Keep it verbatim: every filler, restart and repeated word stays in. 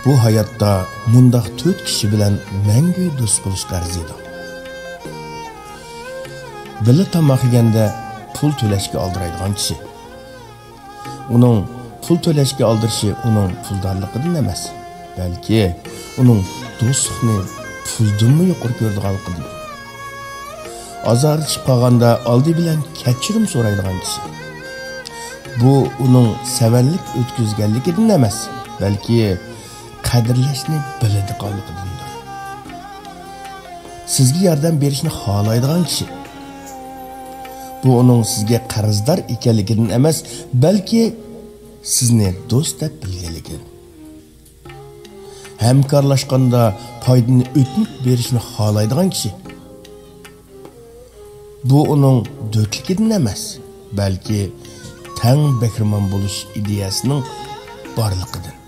بۇ ھاياتتا مۇنداق تۆت كىشى بىلەن مەڭگۈ دوست بولۇشقا ئەرزىيدۇ. بىللە تاماق يېگەندە پۇل تۆلەشكە ئالدىرايدىغان كىشى. ئۇنىڭ پۇل تۆلەشكە ئالدىرىشى ئۇنىڭ پۇلدارلىقىدىن ئەمەس، بەلكى ئۇنىڭ دوستلۇقنى پۇلدىنمۇ يۇقىرى كۆرىدىغانلىقىدىن. ئازار چىقىپ قالغاندا ئالدى بىلەن كەچۈرۈم سورايدىغان كىشى. بۇ ئۇنىڭ سەۋەنلىك ئۆتكۈزگەنلىكىدىن ئەمەس، بەلكى قەدىرلەشنى بىلىدىغانلىقىدىندۇر. سىزگە ياردەم بېرىشنى خالايدىغان كىشى. بۇ ئۇنىڭ سىزگە قەرزدار ئىكەنلىكىدىن ئەمەس، بەلكى سىزنى دوست دەپ بىلگەنلىكىدىن. ھەمكارلاشقاندا پايدىنى ئۆتۈنۈپ بېرىشنى خالايدىغان كىشى. بۇ ئۇنىڭ دۆتلۈكىدىن ئەمەس، بەلكى تەڭ بەھرىمەن بولۇش ئىدىيەسىنىڭ بارلىقىدىن.